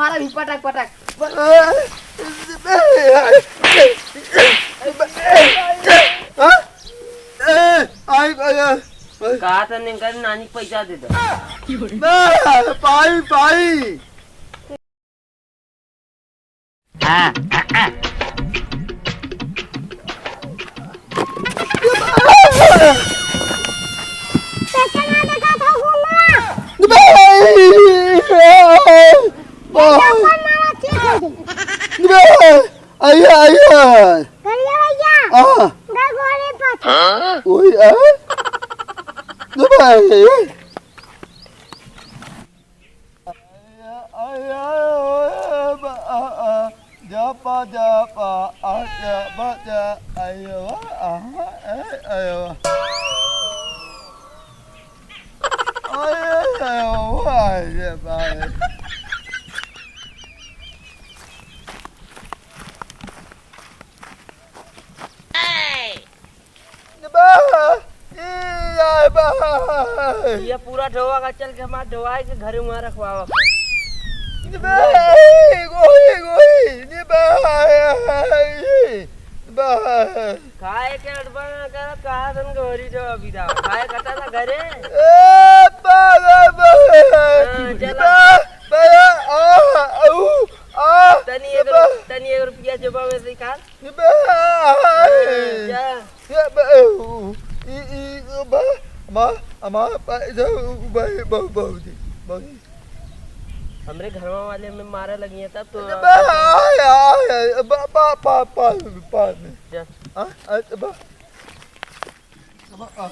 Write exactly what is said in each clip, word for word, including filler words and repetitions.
अरे पटक, पटक। हाँ? ए, आई, आई, आई। कहा था निकल, नानी पैसा दे दे। बे, पाई, पाई। आइया, आइया। करिया भैया। हाँ। गड़गोरे पाछे। ओए, आ? ले भाई। आइया, आइया, ओए, बा, आ, आ, जापा, जापा, आजा, बजा, आइया, आ, ए, आइया। आइया, आइया, आइया, भाई। बा, ई आए बा। ये पूरा ढोवा का चल के हमार ढोवाई के घरे वहाँ रखवावा। बा, गोई, गोई, ये बा, ये बा। खाए के अड़बा ना कर, कहा तुम गोरी ढोवा बिदा। खाए कटा ना घरे। ए, बा, बा, बा। हाँ, चला। बा, बा, आ, ऊ, आ, तनी एक बा। रु-, तनी एक रुपया जेबा में से निकाल। बे, हाँ, जा। ये बे, उ, इ, इ, बे, अमा, अमा, बे, जो, बे, बे, बाबूजी, बाबूजी। हमरे घरवा वाले में मारा लगी है तब तो बे, आय, आय, आय, बा, बा, पा, पा, पा में। जा। हाँ, आ, बा। अब, आ, आ,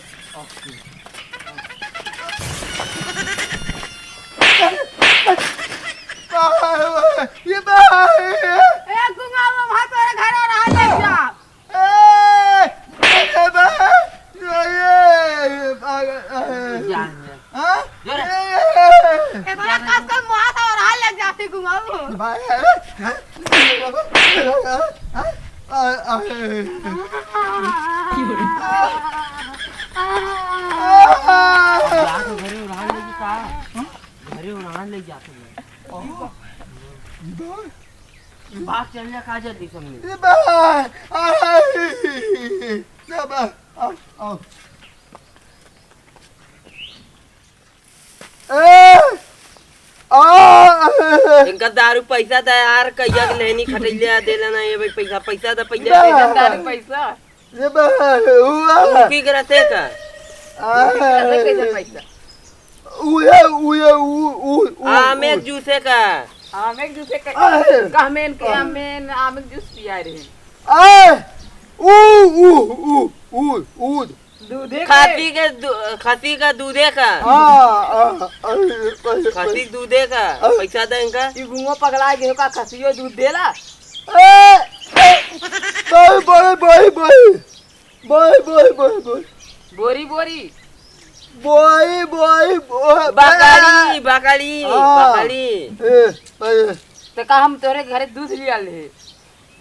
आ, ये बा, ये। ए, गुंगा, वो वहाँ तोरे घर और आ जा। ए, ए, बा, ये, ये, आ, आ, जा, जा। हाँ? जोरे। ए, ए, ए। ए, बड़ा कस कस मुहा सा और हाल लग जाते गुंगा वो। बा, ए, ए, ए, आ, आ, ए। आ। घरे उड़ान लेगी का? घरे उड़ान ले जाते हैं। बात चल जा का जल्दी सामने। ये बा, आ, ये बा, आ, आ। ए, आ, इनका दारू पैसा दा यार, कहिया के लेनी खटैले आ, देला ना ये भाई पैसा, पैसा दा, पैसा दा। इनका दारू पैसा। ये बा, हुआ। तू की करते का? आ। तू की करते कैसे पैसा? उहे, उहे, उ, उ, उ, आमे उ। जूसे का। आमे जूसे का। आहे। कहमेन के आ। आमेन, आमे जूस पिया रहे। आए, उ, उ, उ, उ, उ। दूधे के। खसी के दू-, खसी का दूधे का। हाँ, हाँ, अरे, अरे, खसी अरे। दूधे का। अरे। पैसा दे इनका। ई गुंगो पगला गए का, खसियो दूध देला? ए, ए, बोई, बोई, बोई, बोई। बोई, बोई, बोई, बोई। बोरी, बोरी। बोई, बोई, बोई। बकरी, बकरी, हाँ। बकरी। ए, ए। तो का हम तोरे घरे दूध लिया ले?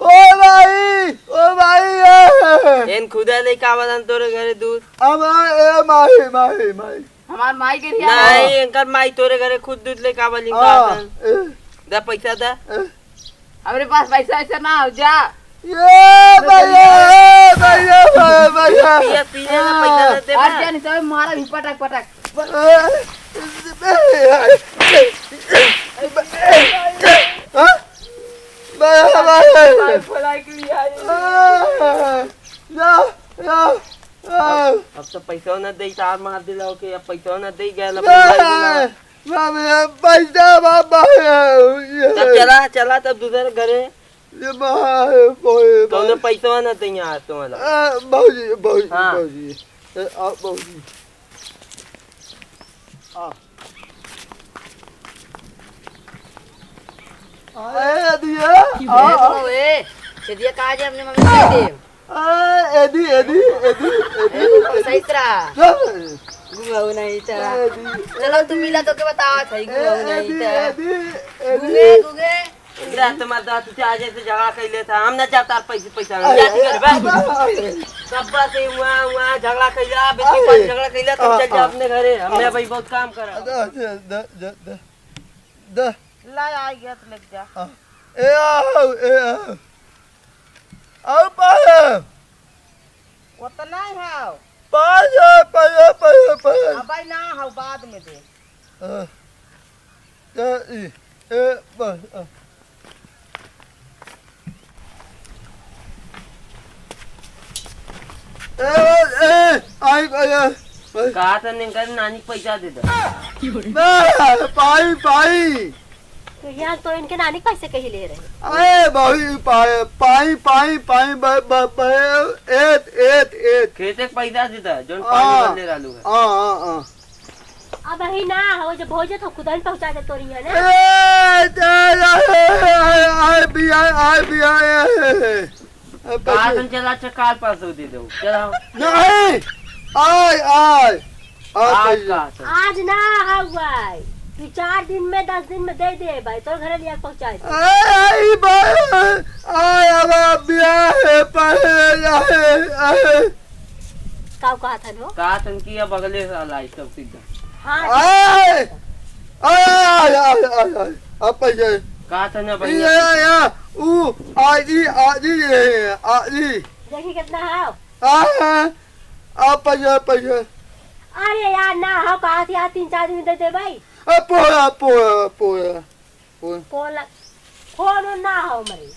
ओ भाई, ओ भाई, ए। एन खुदा लेके आवलन तोरे घरे दूध। हमार, ए, माई, माई, माई। हमार माई के रिया नहीं, हो। एनकर माई तोरे घरे खुद दूध लेके आवली हाँ, का। ए। दा पैसा दा। ए। हमरे पास पैसा वैसा ना हो जा। ये भैया, ए भैया, भैया, भैया। पिए, पिए ना पैसा ना दे हट बा। जा, नहीं तो मारा भी पटक, पटक। हाँ? भैया, भैया। भाई, भलाई के लिए आई। आ, या, या, आ। अब, अब तो पैसा ना दे, तार मार दिला, ओके, अब पैसा ना दे, गया ना, ना। पैसा ना। बाप रे, पैसा बाप, बाप रे, ये तब चला, चला तब दूसरे घरे। ये बाप रे, बाप रे। कौनो पैसा ना देंगे आज तुम्हारा। आ, बाबूजी, बाबूजी, हाँ। बाबूजी। ए, आ, बाबूजी। आ। आ, ए, दिया। की आ, बोले आ। तो, ए, छेदिया कहाँ जे अपने मम्मी को दे दे। आ, एदी, एदी, एदी, एदी, ए, गुंगऊ एदी। सही तरह। ना, ना। गुंगऊ नहीं तरह। एदी। चलो, तू मिला तो के बतावा था, ए, गुंगऊ नहीं एदी, तरह। एदी, एदी। गुंगे, गुंगे। ले, तुम्हार दादू से आज ऐसे झगड़ा कर लेता, हम ना जाता पैसे, पैसा, अरे, जा, ठीक है, बाय। अरे, अरे। सब बात है, वहाँ, वहाँ झगड़ा कर लिया, बेटी अरे। पास झगड़ा कर लिया, तुम हाँ, चल जाओ हाँ। अपने घरे, हमने हाँ। भाई बहुत काम करा। द, द, द, द, द। ला, आ गया तो लेके जा। आ, ए आओ, ए आओ। आओ पाए। उतना ही है। पाए, पाए, पाए, पाए। अब ना हो, बाद में दे। आ, ए, ई, ए, बस, आ। ए, ए, आई, आई, आई। कहा था निकल नानी के पैसा दे दे। बे, पाई, पाई। तो यहाँ तो इनके नानी के पैसे कहीं ले रहे। अरे, भाई, पाई, पाई, पाई, पाई, ब-, ब-, ब-, एत, एत, एत। खेते के पैसा दे दे, जोन पानी हाँ, भरले रहलू है। हाँ, हाँ, हाँ। अब ही ना हो, जब भौजे तो खुदन पहुंचा दे तोरी है ना। ए, ए, ए, ए, आय बिया, आय बिया, ए, ए, ए, कहा पैसे। तुम चला, अच्छा, काल परसों दे दो, चला। नहीं, आय, आय, आय, आज पैसे। कहा तुम? आज ना हुआ है, तू चार दिन में, दस दिन में दे दे भाई, तोर घरे लिया के पहुंचा दे। आय, आय, भाई, आय, अब बिया है, पर, आय, आय। का कहा था लो? कहा था कि अब अगले साल आई सब सीधा। हाँ। आय! आय, आय, आय, आय, आय, अब पैसे। कहा था ना ये, भैया। या, या, ऊ, आजी, आजी, ये, आजी। देखी कितना है? हाँ, हाँ, अब पैसे, पैसे। अरे यार, ना हो, कहा थी, आज तीन चार दिन दे दे भाई। अब पोया, पोया, पोया। फोन फोन ल-, फोन उन ना हो मरे।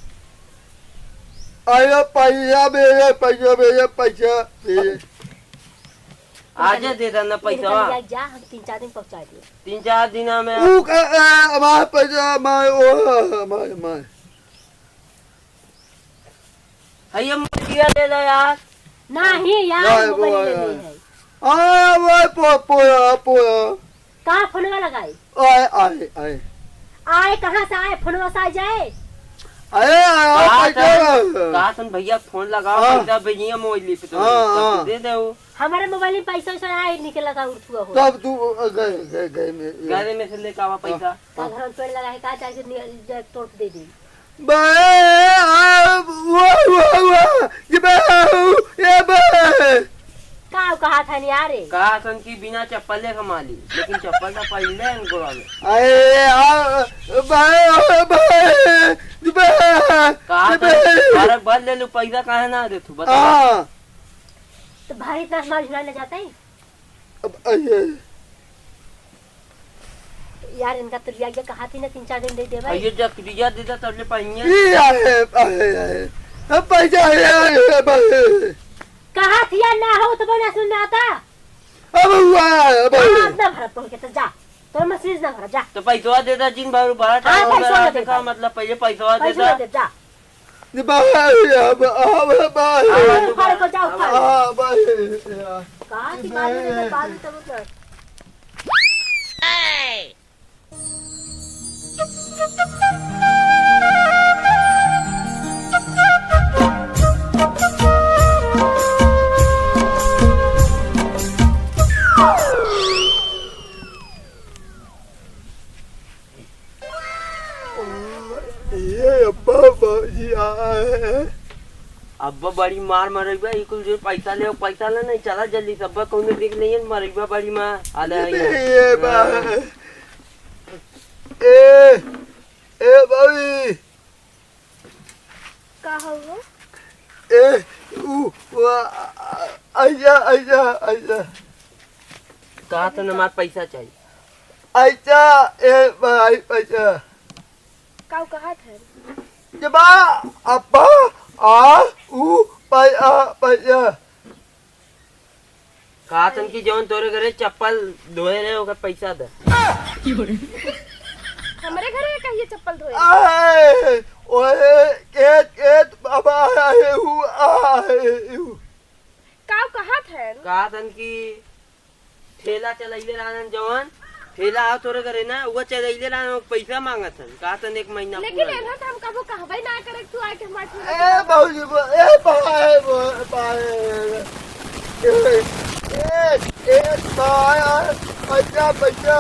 अरे पैसा भेजे, पैसा भेजे, पैसा भेजे। आजे दे देना पैसा। जा, जा, हम तीन चार दिन पहुंचा दिए। तीन चार दिन में। ऊ का, ए, हमारे पैसा, हमारे, ओ, हमारे, हमारे। है ये मुर्गिया ले लो यार। नाही यार, यार, मोबाइल वो ले यार। ली है। आय, आय, पोया, पोया, पोया। कहाँ फोनवा लगाई? आय, आय, आय। आय कहाँ से आय? फोनवा से आ जाए? अरे, आय, आय, कहा पैसा था, आय। कहा था भैया फोन लगाओ, हाँ। पैसा भेजिए मोबाइल पे तो हाँ, तब हाँ। दे दे वो। हमारे मोबाइल में पैसा वैसा आए निकला था उठुआ हो। तब तू, अ, गए, गए, गए में, गए। गए में से लेके आवा हाँ। पैसा। का घर में पेड़ लगा है, का जाके नि-, जे तोड़ के दे दी। बे, आ, वाह, वाह, वाह, ये बे, ये बे। का कहा था नहीं आ रे? कहा था कि बिना चप्पल ले कमा ली, लेकिन चप्पल तो पहले है गोड़ा में। अरे, आ, बे, बे, बे, कहा था, बे। अरे भर ले लो, पैसा काहे ना दे तू, बता। हाँ। तो भाई इतना हमारा झुला ले जाता है? अब आइए। यार, इनका तो लिया गया, कहा थी ना, तीन चार दिन दे दे भाई। आइए, जा, लिया दे दे, तब ले पाएंगे। ये आए, आए, आए। अब पैसा है, आए, आए, आए। कहा थी यार, ना हो तो बना सुन आता। अब हुआ है, अब हाँ, हुआ। अब ना भरा पहुंच के, तो जा। तो मशीन ना भरा, जा। तो पैसा दे दे, जिन भर भरा हाँ, टाइम पैसा भरा दे दे, का भाई। मतलब, पहले पैसा दे पैसा दे। दे, जा। ये बाहर, अब, अब, बाहर। हाँ, ऊपर को जाओ, ऊपर। हाँ, बाहर, यार। कहाँ की बात है, बात है, तब तो। ये अब्बा बाबूजी आए हैं। अब्बा बड़ी मार मरइबा, ई कुल जो पैसा ले, पैसा ले नहीं, चला जल्दी से, अब्बा कौनो देख नहीं, मरइबा बड़ी मार, आले ये आई है। ये बा-, हाँ। ए, ए बाबी। का हो वो? ए, उ, उ, आ, आ, आइजा, आइजा, आइजा। कहा तो हमार पैसा चाहिए। आइजा, ए भाई, पैसा। का कहा था? जबा, अब्बा, आ, उ, पै-, आ, पैसा। कहा तन कि जौन तोरे घरे चप्पल धोए रहे, ओकर पैसा दे। हमरे घरे कहिए चप्पल धोए? आए, ओए, केत, केत, बाबा, आए, हु, आए, हु। का कहत हन? कहा तन कि ठेला चलैले रहन जौन, ठेला आ तोरे घरे ना, उहे चलैले रहन, पैसा मांगत हन। कहा तन एक महीना लेकिन पूरा। एनहन तो हम कबो कहबे ना करे कि तू आके हमार ठेला ए, चलावा। बाबूजी, बा-, ए, बा-, ए, बा-, ए, ए, ए, बा-, ए, पैसा, पैसा।